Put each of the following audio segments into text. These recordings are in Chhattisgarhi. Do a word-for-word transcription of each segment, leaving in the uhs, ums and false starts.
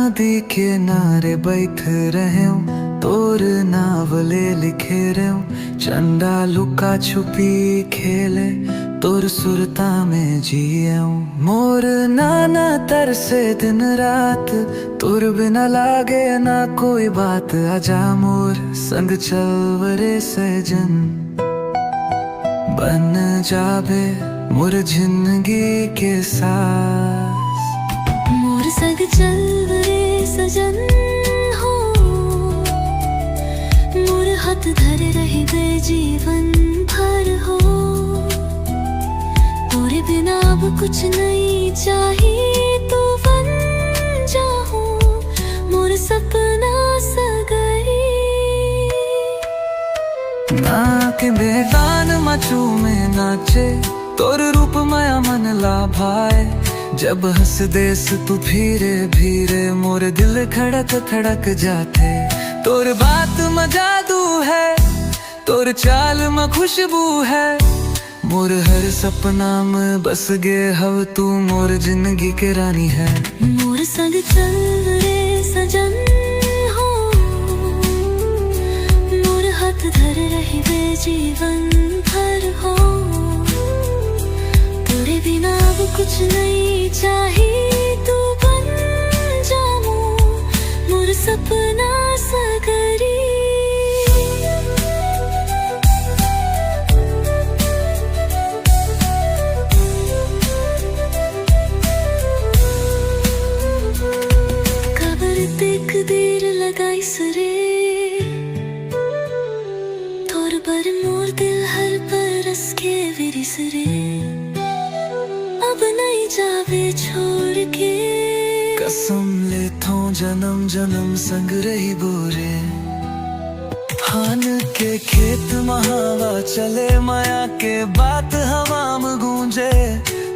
नदी किनारे बैठ रहेंव, तोर नाव ले लिखे रहेंव। चंदा लुका छुपी खेले, तोर सुरता में जिएंव। मोर नाना तरसे दिन रात, तोर बिना लागे ना कोई बात। आजा मोर संग चलव रे सजन, बन जाबे मोर जिंदगी के सास। मोर संग चलव रे सजन हो, मोर हाथ धरे रहिबे जीवन भर हो। तोरे बिना अब कुछ नहीं चाही, तू बन जाहू मोर सपना सगरी। ना के मैदान म चूमे नाचे, तोर रूप मया मन ला भाए। जब हंस देस तू फिरे भीरे, मोर दिल खड़क खड़क जाथे। तोर बात म जादू है, तोर चाल म खुशबू है। मोर हर सपना म बस गे हव तू, मोर जिंदगी के रानी है। मोर संग चल रे सजन हो, मोर हाथ धर रहिबे जीवन भर हो। तोरे बिना अब कुछ नहीं चाही, तू बन जा मोर, मोर सपना सगरी। काबर तेक देर लगाइस रे, तोर बर मोर दिल हर परस के विरिस रे। अब नहीं जाबे छोड़ के। कसम लेथों जनम जनम संग रहिबो रे। हान के खेत म हवा चले, मया के बात हवा म गूंजे।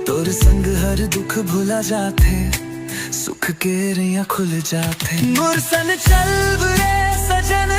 तोर संग हर दुख भुला जाथे, सुख के रैया खुल जाथे। मोर संग चल रे सजन